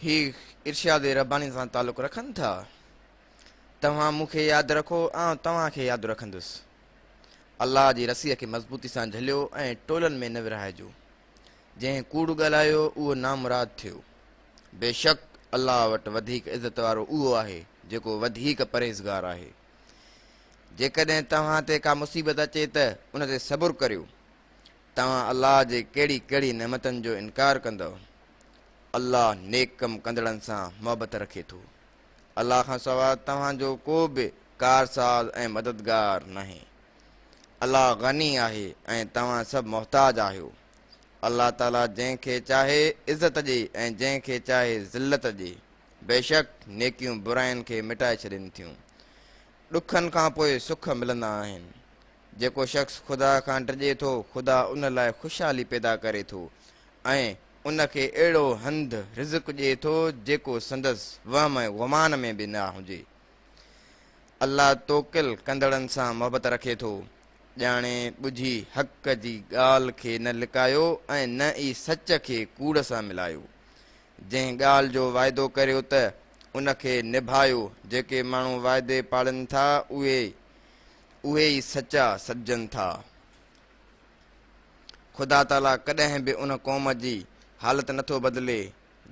هي ارشاد رباني سان تعلق رکن ٿا. توهان مون کي ياد رکو، آئون توهان کي ياد رکندس. الله جي رسيء کي مضبوطي سان جهليو ۽ ٽولن ۾ نه ورهائجو. جنهن ڪوڙ ڳالهايو اهو نامراد ٿيو. بيشڪ الله وٽ وڌيڪ عزت وارو اهو آهي جيڪو وڌيڪ پرهيزگار آهي. جيڪڏهن توهان تي ڪا مصيبت اچي ته ان تي صبر ڪريو. توهان الله جي ڪهڙي ڪهڙي نعمتن جو انڪار ڪندؤ؟ الله نيڪ ڪم ڪندڙن سان محبت رکي ٿو. الله کان سواء توهان جو ڪو به ڪارساز ۽ مددگار ناهي. الله غني آهي ۽ توهان سڀ محتاج آهيو. الله تعاليٰ جنهن کي چاهي عزت ڏئي ۽ جنهن کي چاهي ذلت ڏئي. بيشڪ نيڪيون براين کي مٽائي ڇڏين ٿيون. ڏکن کان پوء سک ملندا آهن. جيڪو شخص خدا کان ڊڄي ٿو، خدا ان لاء خوشحالي پيدا ڪري ٿو ۽ ان کي اهڙو هنڌ رزق ڏئي ٿو جيڪو سندس وهم ۽ گمان ۾ به نه هجي. الله توڪل ڪندڙن سان محبت رکي ٿو. ڄاڻي ٻجهي حق جي ڳالهه کي نه لڪايو ۽ نه ئي سچ کي ڪوڙ سان ملايو. جنهن ڳالهه جو واعدو ڪريو ته ان کي نڀايو. جيڪي ماڻهو واعدي پاڙين ٿا اهي اهي ئي سچا سڏجن ٿا. خدا تعاليٰ ڪڏهن به ان قوم جي حالت نه ٿو بدلي،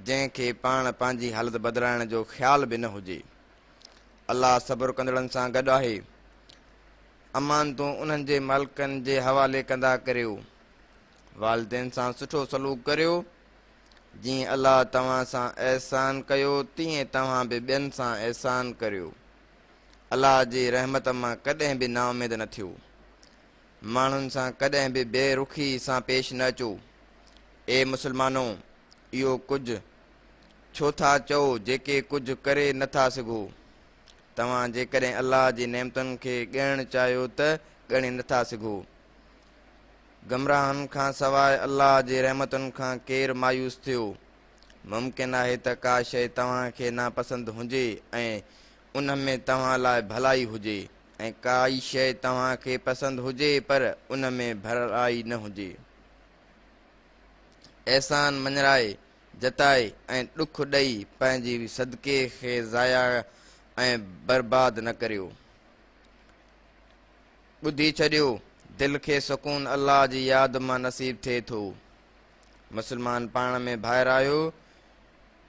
جنهن کي پاڻ پنهنجي حالت بدلائڻ جو خيال به نه هجي. الله صبر ڪندڙن سان گڏ آهي. امانتون انهن جي مالڪن جي حوالي ڪندا ڪريو. والدين سان سٺو سلوڪ ڪريو. جيئن الله توهان سان احسان ڪيو، تيئن توهان به ٻين سان احسان ڪريو. الله جي رحمت مان ڪڏهن به نااميد نه ٿيو. ماڻهن سان ڪڏهن به بي رخي سان پيش نه اچو. اي مسلمانو! اهو ڪجهه ڇو ٿا چئو جيڪي ڪجهه ڪري نه ٿا سگهو؟ توهان جيڪڏهن الله جي نعمتن کي ڳڻڻ چاهيو ته ڳڻي نه ٿا سگهو. گمراهن کان سواء الله جي رحمتن کان ڪير مايوس ٿيو؟ ممڪن آهي ته ڪا شيء توهان کي ناپسند هجي ۽ ان ۾ توهان لاء ڀلائي هجي ۽ ڪائي شيء توهان کي پسند هجي پر ان ۾ ڀلائي نه هجي. احسان مڃرائي، جتائي ۽ ڏک ڏئي پنهنجي صدقي کي ضايع ۽ برباد نه ڪريو. ٻڌي ڇڏيو، دل کي سڪون الله جي ياد مان نصيب ٿئي ٿو. مسلمان پاڻ ۾ ڀائر آهيو،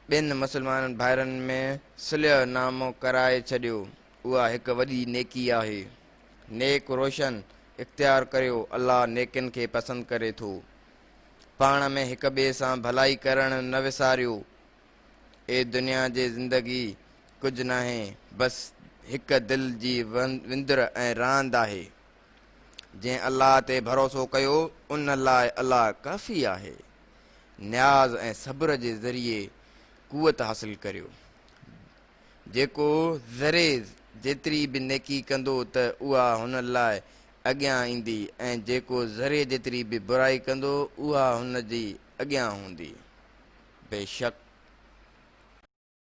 ٻن مسلمان ڀائرن ۾ صلح نامو ڪرائي ڇڏيو، اها هڪ وڏي نيڪي آهي. نيڪ روشن اختيار ڪريو، الله نيڪين کي پسند ڪري ٿو. پاڻ ۾ هڪ ٻئي سان ڀلائي ڪرڻ نه وساريو. اي دنيا جي زندگي ڪجهه ناهي، بس هڪ دل جي وندر ۽ راند آهي. جنهن الله تي ڀروسو ڪيو، ان لاء الله ڪافي آهي. نياز ۽ صبر جي ذريعي قوت حاصل ڪريو. جيڪو ذري جيتري به نيڪي ڪندو ته اها هن لاء اڳيان ايندي ۽ جيڪو ذري جيتري به برائي ڪندو اها هن جي اڳيان هوندي. بيشڪ!